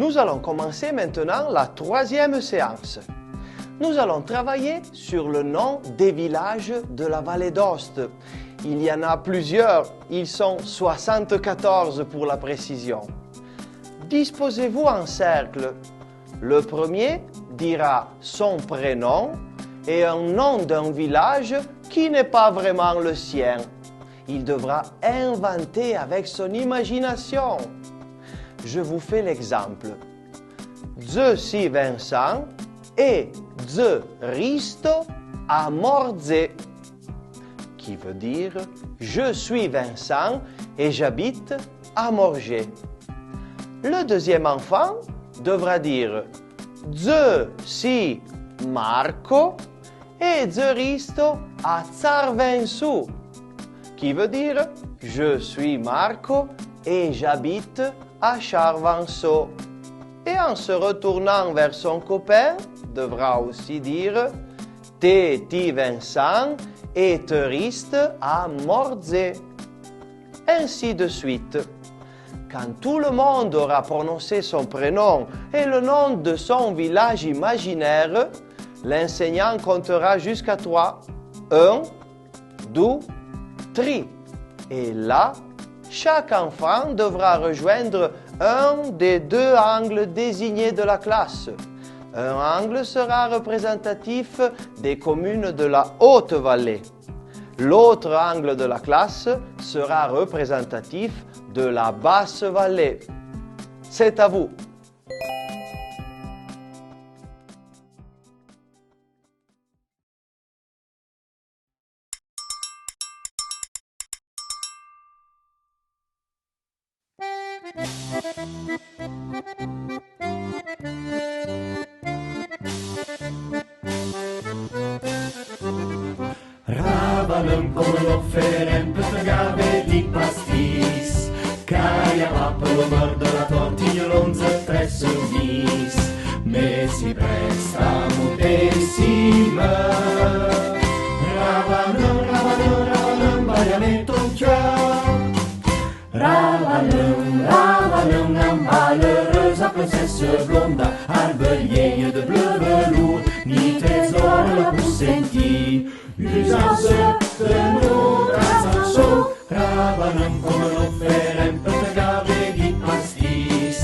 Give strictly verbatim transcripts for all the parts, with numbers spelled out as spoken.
Nous allons commencer maintenant la troisième séance. Nous allons travailler sur le nom des villages de la vallée d'Aoste. Il y en a plusieurs, ils sont soixante-quatorze pour la précision. Disposez-vous en cercle. Le premier dira son prénom et un nom d'un village qui n'est pas vraiment le sien. Il devra inventer avec son imagination. Je vous fais l'exemple. Dze si Vincent é dze risto a Mordzé, qui veut dire je suis Vincent et j'habite à Morges. Le deuxième enfant devra dire dze si Marco é dze risto a Tsarventsou, qui veut dire je suis Marco et j'habite à Tsarventsou. Et en se retournant vers son copain, devra aussi dire te ti Vincent é te riste a Mordzé. Ainsi de suite. Quand tout le monde aura prononcé son prénom et le nom de son village imaginaire, l'enseignant comptera jusqu'à trois. Un, deux, trois. Et là, chaque enfant devra rejoindre un des deux angles désignés de la classe. Un angle sera représentatif des communes de la haute vallée. L'autre angle de la classe sera représentatif de la basse vallée. C'est à vous. Ravaneun, comme l'on fait un peu de gavé di pastis, caille à bas pour le mur de la tortille, l'onze très soumise, mais si presta montessime. Ravaneun, Ravaneun, Ravaneun, baille-me ton cœur. Ravaneun, Ravaneun, malheureuse princesse blonde, arbe vieille de bleu velours, ni trésor la pou senti. Usance de notre chanson, Ravaneun, comme l'on fait un peu de gavé di pastis,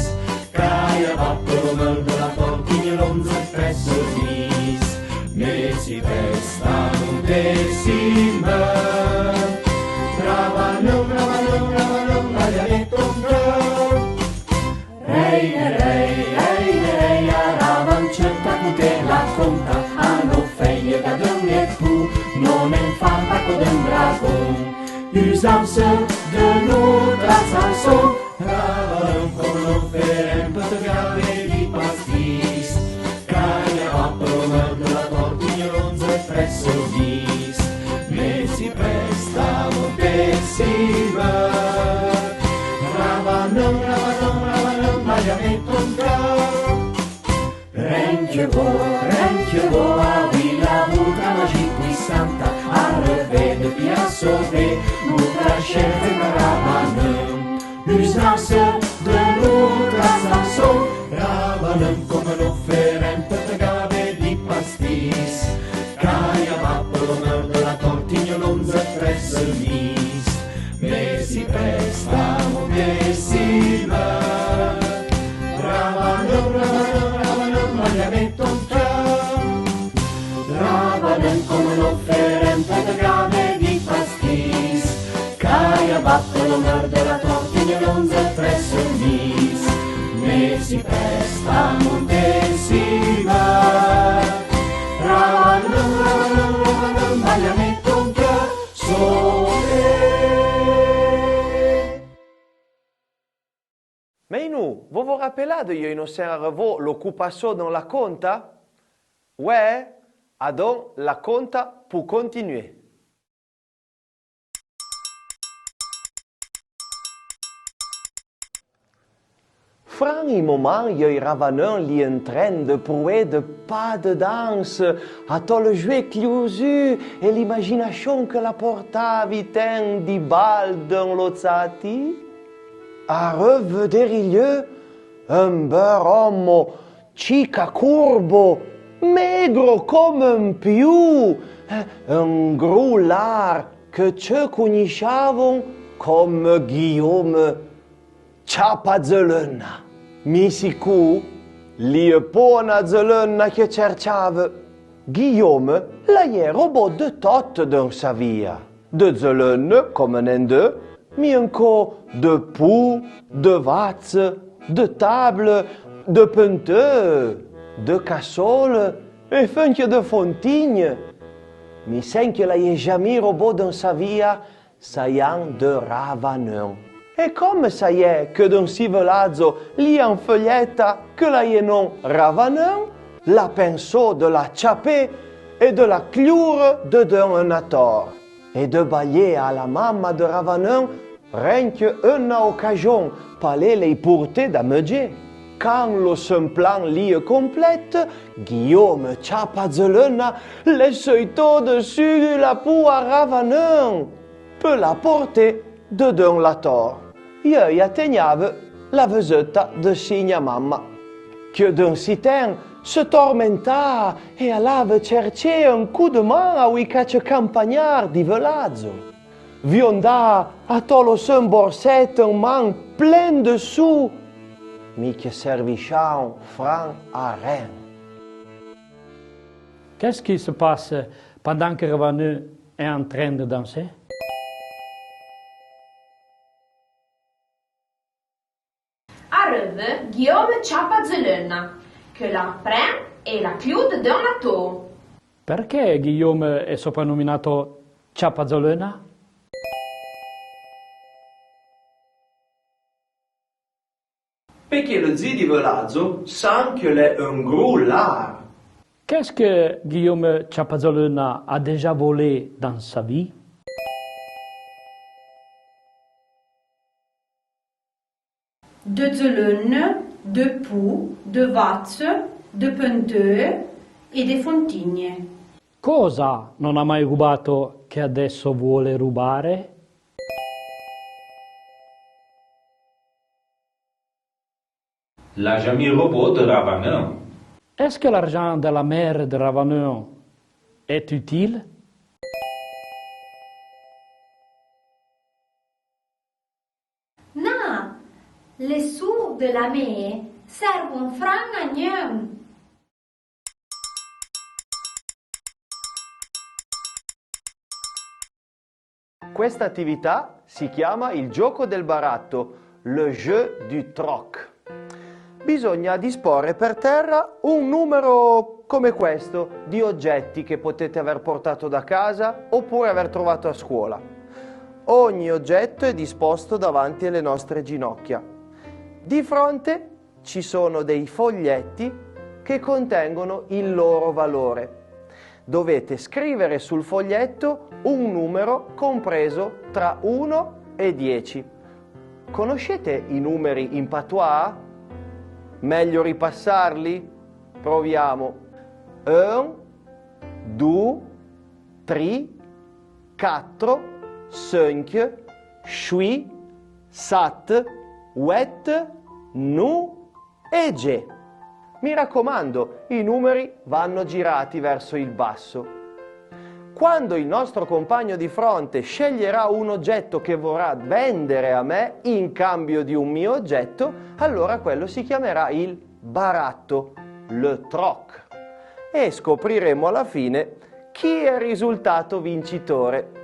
caille à bas pour le mur de la tortille, l'onze très soumise, mais si presta montessime. Ravaneun, Ravaneun, Ravaneun, baille-me ton cœur. Reine, reine, reine, reine, a Ravaneun, ta coute la conta a no fille da d'un époux, non enfanta co d'un dragon. Usance de notre chanson, Ravaneun, comme l'on fait un peu de gavé di pastis, caille à bas pour le mur de la tortille, l'onze très soumise, mais si presta montessime. Ravaneun, Ravaneun, Ravaneun, baille-me ton cœur. Rinque vo, rinque vo, avouì la bouta magique puissante, arrevée depuis à sauver, nous crachète Ravaneun. Usance de notre chanson, Ravaneun, comme l'on fait un peu de gavé di pastis, caille à bas pour le mur de la tortille, l'onze très soumise, mais si presta montessime. Ravaneun, Ravaneun, Ravaneun, baille-me ton cœur. Ravaneun, comme l'on fait un peu de gavé di pastis, caille à bas pour le mur de la tortille, l'onze très soumise, mais si presta montessime. Ravaneun, Ravaneun, Ravaneun, baille-me ton cœur. Sole. Mèinoù, vo vo rapelade, ieu inocèn arrevó, lo copassó deun la conta? Ouè? Adón, la conta pou continué. Fran i momàn, ieu Ravaneun l'è en trin de proué de pa de danse, ató le joué cllouzu é l'imajinachón que la portà a viten di bal deun lo tsati. Arreuve dèri lieu, Un beur ommo, chica courbo, maigro comme un piou, eh, un grou lar que tse cougnissavan comme Guillaume Tchapa-dze-leunna. Mi sicou, l'ie po na dze-leunna que tsertsave. Guillaume l'ayè robot de tot deun sa via. De dze-leunne, comme n'en dé, mi euncò de pou, de vatse, de table, de penteue, de cassole, é fenque de fontigne. Mi sen que l'ayè jamì robot deun sa via, sayan de Ravaneun. É comme sayè que deun si veladzo l'ie an feuilletta que l'ayè non Ravaneun, l'a pensó de la tchapé é de la clloure dedeun eunna tor, é de ballé a la mamma de Ravaneun renque eunna ocajon p'allé lèi pourté da meudjé. Can lo seun plan l'ie complèt, Guillaume Tchapa-dze-leunna l'è seuitó dessu la pou a Ravaneun pe la porté dedeun la tor. Ieu i ategnave la vezeutta de signa mamma, que deun si ten se tormentà é allave tsertsé un cou de man a ouì catse campagnar di veladzo. Viondà atò lo seun borset eun man plen de sou, mi que servichon fran a ren. Qu'est-ce qui se passe pendant que Ravaneun est en train de danser ? Arreuve Guillaume Tchapa-dze-leunna, que la pren é la clloue dedeun la tor. Perché Guillaume è sopranominato Tchapa-dze-leunna? Perqué le dzi di veladzo san que l'è un grou lar. Qu'est-ce que Guillaume Tchapa-dze-leunna a déjà volé dans sa vie ? De dze-leunne, de pou, de vatse, de penteue é de fontigne. Cosa non ha mai rubato che adesso vuole rubare? L'a jamì robot de Ravaneun. Est-ce que l'argent de la mère de Ravaneun est utile ? Na, le sou de la mé servon fran a gneun. Questa attività si chiama il gioco del baratto, le jeu du troc. Bisogna disporre per terra un numero come questo di oggetti che potete aver portato da casa oppure aver trovato a scuola. Ogni oggetto è disposto davanti alle nostre ginocchia. Di fronte ci sono dei foglietti che contengono il loro valore. Dovete scrivere sul foglietto un numero compreso tra uno e dieci. Conoscete i numeri in patois? Meglio ripassarli? Proviamo. Un, dou, tri, catro, seunque, chouì, sat, ouet, nou é djé. Mi raccomando, i numeri vanno girati verso il basso. Quando il nostro compagno di fronte sceglierà un oggetto che vorrà vendere a me in cambio di un mio oggetto, allora quello si chiamerà il baratto, le troc. E scopriremo alla fine chi è risultato vincitore.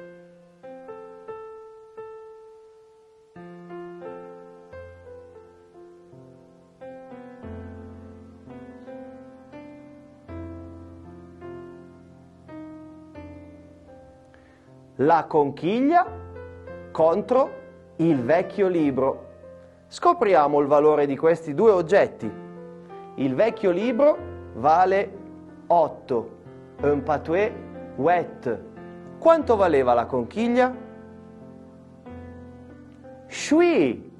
La conchiglia contro il vecchio libro. Scopriamo il valore di questi due oggetti. Il vecchio libro vale otto, en patoué, ouet. Quanto valeva la conchiglia? Chouì!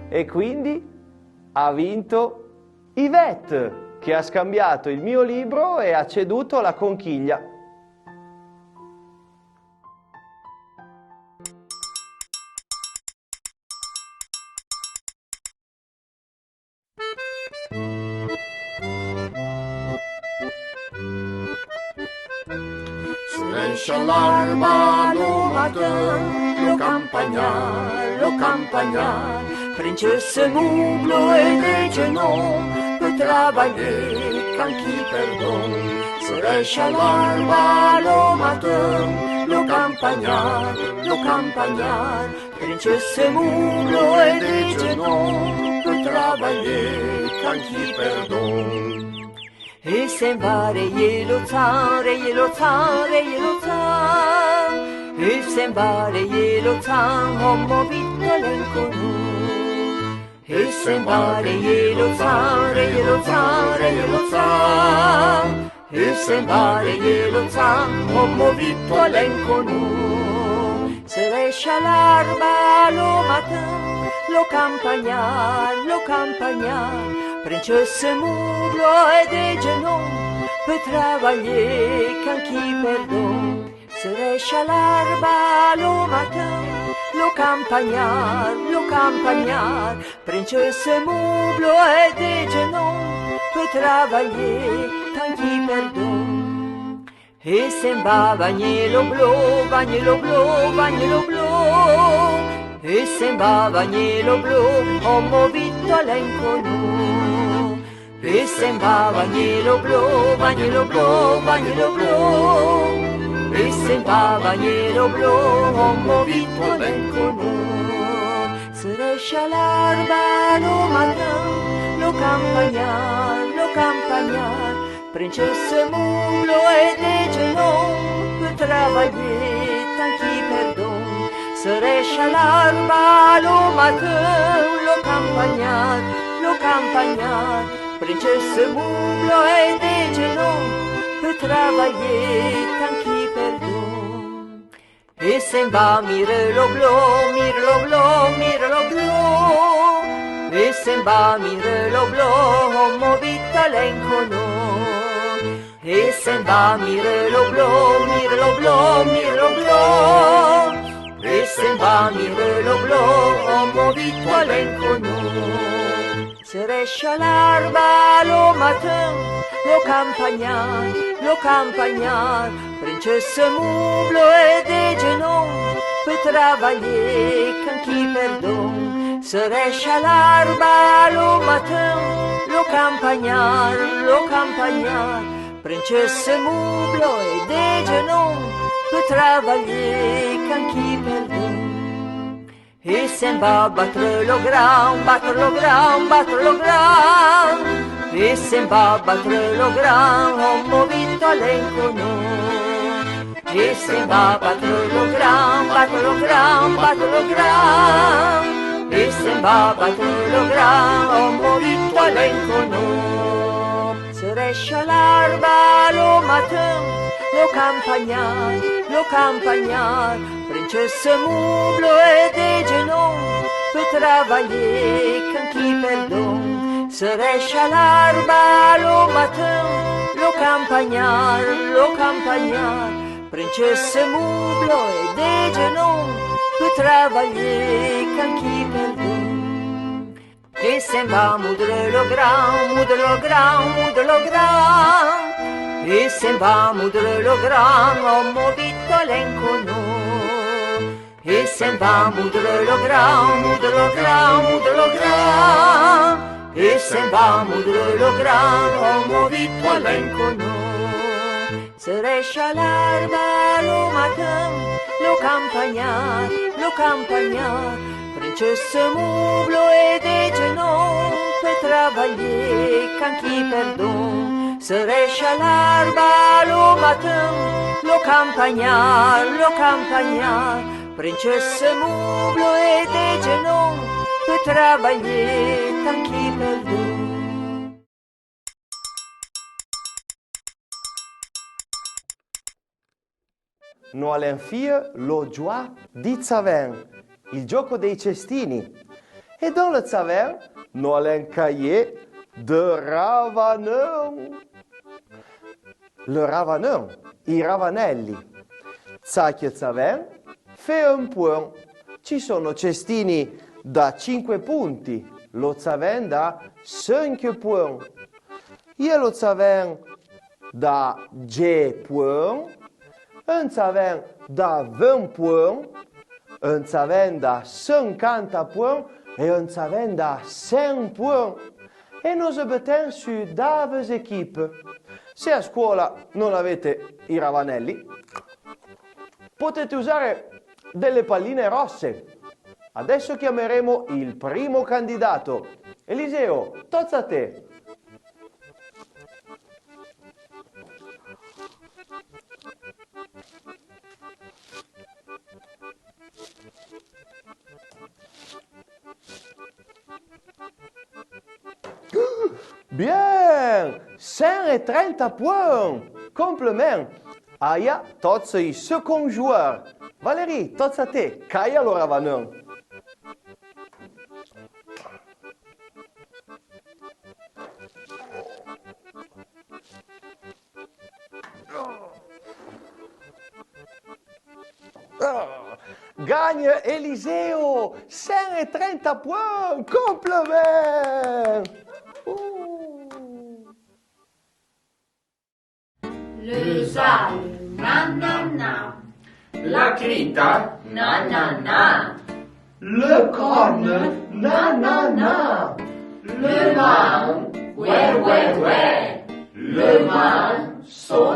E quindi ha vinto Yvette, che ha scambiato il mio libro e ha ceduto la conchiglia. Ch'a l'arba lo matin, lo campagnar, lo campagnar, prin tcheu semoublo e de genou, pe travailler can qu'i perdon. Serai ch'a l'arba lo matin, lo campagnar, lo campagnar, prin tcheu semoublo e de genou, pe travailler can qu'i perdon. E se'n va rèyé lo tsan, rèyé lo tsan, rèyé lo tsan. E se'n va rèyé lo tsan, omo vito l'inconnu. E se'n va rèyé lo tsan, rèyé lo tsan, rèyé lo tsan. E se'n va rèyé lo tsan, omo vito l'inconnu. Serai ch'a l'arba lo matin, lo campagnar, lo campagnar, prin tcheu semoublo e de genou, pe travailler can qu'i perdon. Serai ch'a l'arba lo matin, lo campagnar, lo campagnar, prin tcheu semoublo e de genou, pe travailler can qu'i perdon. E se'n va vagné lo blo, vagné lo blo, vagné lo blo. E se'n va vagné lo blo, omo vito l'inconnu. E se'n va vagné lo blo, vagné lo blo, vagné lo blo. E se'n va vagné lo blo, omo vito l'inconnu. Serai ch'a l'arba lo matin, lo campagnar, lo campagnar, prin tcheu semoublo e de genou, pe travailler can qu'i perdon. Serai ch'a l'arba lo matin, lo campagnar, lo campagnar, prin tcheu semoublo e de genou, pe travailler can qu'i perdon. E se'n va miré lo blo, miré lo blo, miré lo blo. E se'n va miré lo blo, omo vito l'inconnu. E se'n va miré lo blo, miré lo blo, miré lo blo. E se'n va miré lo blo, omo vito l'inconnu. Serai ch'a l'arba lo matin, lo campagnar, lo campagnar, prin tcheu semoublo e de genou, pe travailler can qu'i perdon. Serai ch'a l'arba lo matin, lo campagnar, lo campagnar, prin tcheu semoublo e de genou, pe travailler can qu'i perdon. E se'n va batre lo gran, batre lo gran, batre lo gran. E se'n va batre lo gran, omo vito l'inconnu. E se'n va batre lo gran, batre lo gran, batre lo gran. E se'n va batre lo gran, omo vito l'inconnu. Serai ch'a l'arba lo matin, lo campagnar, lo campagnar, prin tcheu semoublo e de genou, pe travailler can qu'i perdon. Serai ch'a l'arba lo matin, lo campagnar, lo campagnar, prin tcheu semoublo e de genou, pe travailler can qu'i perdon. E se'n va moudre lo gran, moudre lo gran, moudre lo gran. E se'n va moudre lo gran, omo vito l'inconnu. E se'n va moudre lo gran, moudre lo gran, moudre lo gran. E se'n va moudre lo gran, omo vito l'inconnu. Serai ch'a l'arba lo matin, lo campagnar, lo campagnar, prin tcheu semoublo e de genou, pe travailler can qu'i perdon. Serai ch'a l'arba lo matin, lo campagnar, lo campagnar, prin tcheu semoublo e de genou, pe travailler can qu'i perdon. No alèn fie lo dzoà di tsaven, il gioco dei cestini. E dan le tsaven, no alèn caillé de ravaneun. Le ravaneun, i ravanelli. Tsaque tsaven fé un pouin. Ci sono cestini da cinque punti, lo tsaven da sinque pouin. I è lo tsaven da dze pouin, Un tsaven da vint pouin, un tsaven da sinquanta pouin e un tsaven da cen pouin. E no ze betèn su dave équipe. Se a scuola non avete i ravanelli, potete usare delle palline rosse. Adesso chiameremo il primo candidato. Eliseo, tozza a te. Bien! Cen e trenta pouin! Complemèn! Aia, totse i second joueur. Valérie, totse a te, caia lo ravaneun. Gagne Eliseo, cen e trenta pouin, complemèn! Le zale, na, na, na. La crita, na, na, na. Le corne, na, na, na. Le man, ouè, ouè, ouè. Le man, son,